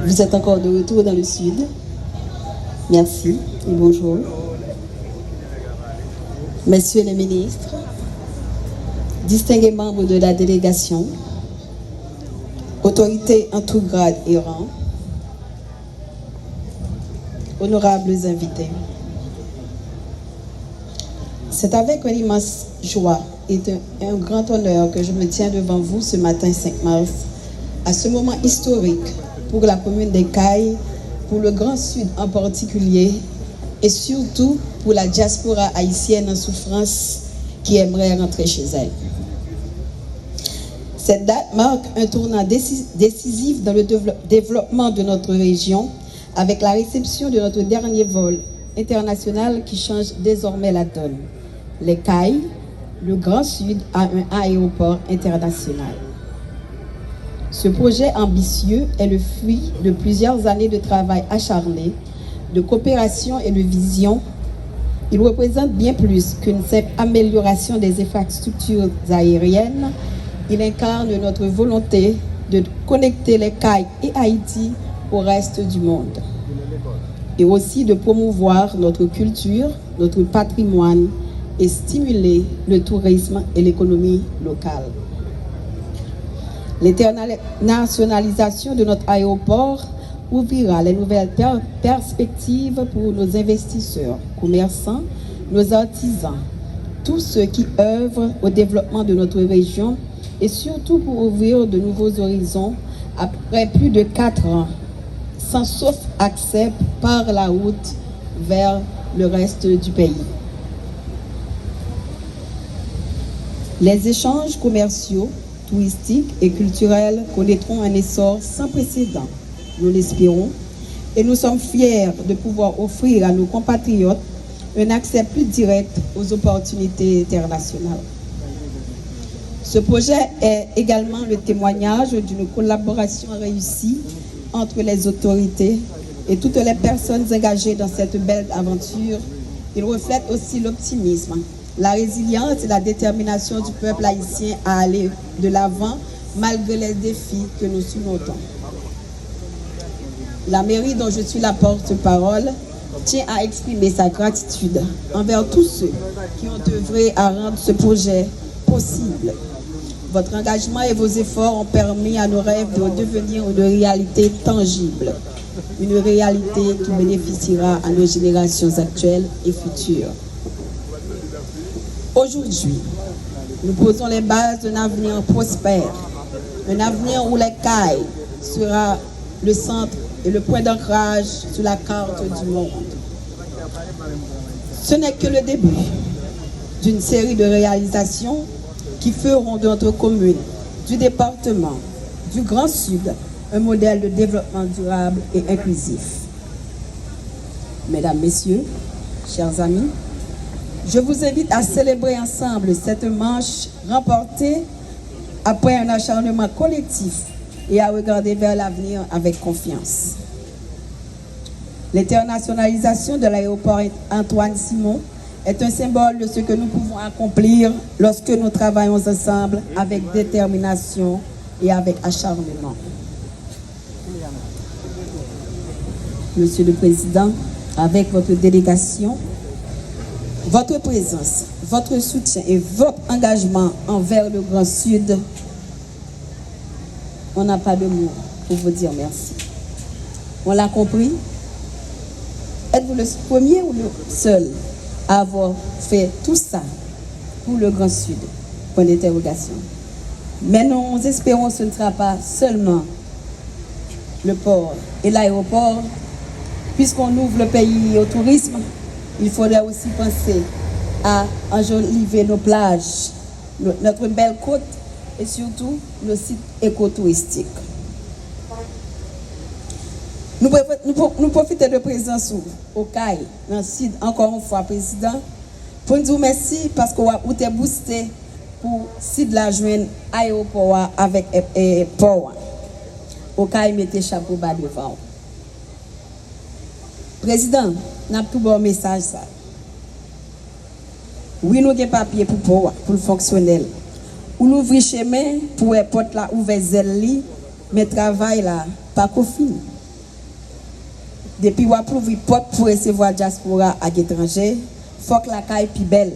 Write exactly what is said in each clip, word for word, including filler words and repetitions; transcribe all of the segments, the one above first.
Vous êtes encore de retour dans le sud. Merci et bonjour. Messieurs les ministres, distingués membres de la délégation, autorités en tout grade et rang, honorables invités. C'est avec une immense joie et un, un grand honneur que je me tiens devant vous ce matin cinq mars, à ce moment historique pour la commune des Cayes, pour le Grand Sud en particulier, et surtout pour la diaspora haïtienne en souffrance qui aimerait rentrer chez elle. Cette date marque un tournant déci- décisif dans le dévelop- développement de notre région avec la réception de notre dernier vol international qui change désormais la donne. Les Cayes, le Grand Sud a un aéroport international. Ce projet ambitieux est le fruit de plusieurs années de travail acharné, de coopération et de vision. Il représente bien plus qu'une simple amélioration des infrastructures aériennes. Il incarne notre volonté de connecter les Cayes et Haïti au reste du monde et aussi de promouvoir notre culture, notre patrimoine et stimuler le tourisme et l'économie locale. L'internationalisation de notre aéroport ouvrira les nouvelles per- perspectives pour nos investisseurs, commerçants, nos artisans, tous ceux qui œuvrent au développement de notre région et surtout pour ouvrir de nouveaux horizons après plus de quatre ans sans sauf accès par la route vers le reste du pays. Les échanges commerciaux, touristiques et culturels connaîtront un essor sans précédent, nous l'espérons, et nous sommes fiers de pouvoir offrir à nos compatriotes un accès plus direct aux opportunités internationales. Ce projet est également le témoignage d'une collaboration réussie entre les autorités et toutes les personnes engagées dans cette belle aventure. Il reflète aussi l'optimisme, la résilience et la détermination du peuple haïtien à aller de l'avant malgré les défis que nous surmontons. La mairie dont je suis la porte-parole tient à exprimer sa gratitude envers tous ceux qui ont œuvré à rendre ce projet possible. Votre engagement et vos efforts ont permis à nos rêves de devenir une réalité tangible, une réalité qui bénéficiera à nos générations actuelles et futures. Aujourd'hui, nous posons les bases d'un avenir prospère, un avenir où les Cayes sera le centre et le point d'ancrage sur la carte du monde. Ce n'est que le début d'une série de réalisations qui feront de notre commune, du département, du Grand Sud, un modèle de développement durable et inclusif. Mesdames, Messieurs, chers amis, je vous invite à célébrer ensemble cette marche remportée après un acharnement collectif et à regarder vers l'avenir avec confiance. L'internationalisation de l'aéroport Antoine Simon est un symbole de ce que nous pouvons accomplir lorsque nous travaillons ensemble avec détermination et avec acharnement. Monsieur le Président, avec votre délégation, votre présence, votre soutien et votre engagement envers le Grand Sud, on n'a pas de mots pour vous dire merci. On l'a compris. Êtes-vous le premier ou le seul à avoir fait tout ça pour le Grand Sud? Point d'interrogation. Mais nous espérons que ce ne sera pas seulement le port et l'aéroport. Puisqu'on ouvre le pays au tourisme, il faudrait aussi penser à enjoliver nos plages, no- notre belle côte et surtout nos sites écotouristique. Nou, pre- nou, pro- nou pwofite de prezans ou Okay nan Sid ankò yon fwa, Prezidan, pou n di w mèsi paske w ap ou te bouste pou Sid la jwenn ayewopò a avèk e- e- pò a. Okay mete chapo ba devan w. Prezidan, n ap tou ba w mesaj sa. Wi, nou gen papye pou pò a, pou l fonksyonèl. Ou louvri chemen pou wè pòt la ouvè zèl li, men travay la pa ko fini. Depi w ap louvri pòt pou resevwa dyaspora ak etranje, fòk lakay pi bèl.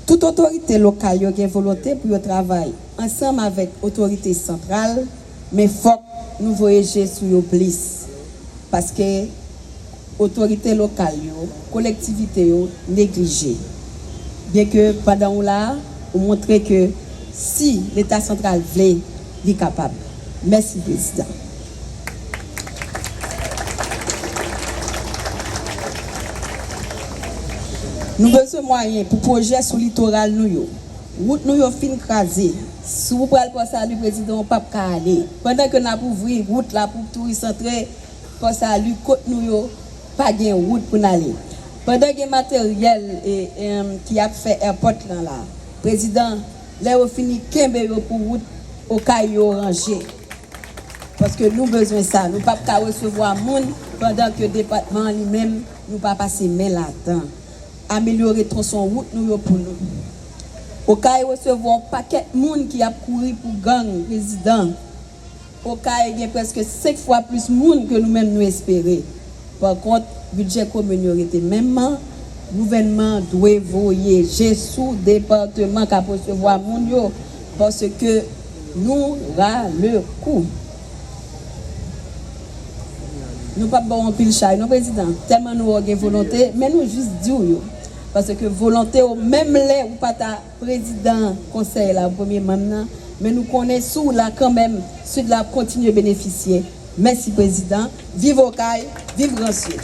Tout otorite lokal yo gen volonte pou yo travay ansanm avèk otorite santral, men fòk nou voye je sou yo plis. Paske otorite lokal yo, kolektivite yo neglije. Byenke pandan w la, ou montre ke si Leta santral vle, li kapab. Mèsi, Prezidan. Nou bezwen mwayen pou pwojè sou litoral nou yo. Wout nou yo fin kraze. Si w pral Pò Sali, Prezidan, w p ap ka ale. Pandan ke n ap ouvri wout la pou touris antre, Pò Sali, kot nou yo pa gen wout pou n ale. Pandan gen materyèl e, em, ki ap fè èpòt lan la, Prezidan, lè yo fini kenbe yo pou wout Okay yo ranje. Paske nou bezwen sa. Nou p ap ka resevwa moun pandan ke depatman an li menm, nou pa pase men ladan. Amelyore twonson wout nou yo pou nou. Okay resevwa yon pakèt moun ki ap kouri pou gang, Prezidan. Okay gen prèske senk fwa plis moun ke nou menm nou espere. Pa kont, bidjè komin yo rete menmman, gouvènman an dwe voye je sou depatman k ap resevwa moun yo, paske nou ra le kou. Nou p ap ba w anpil chay non, Prezidan, tèlman nou wè w gen volonte, men nou jis di w yo. Paske volonte w, menm lè ou pa ta prezidan konsèy la, premye manm nan, men nou konnen si w la kanmenm, Sid la ap kontinye benefisye. Mèsi, Prezidan. Viv Okay, viv Gran Sid.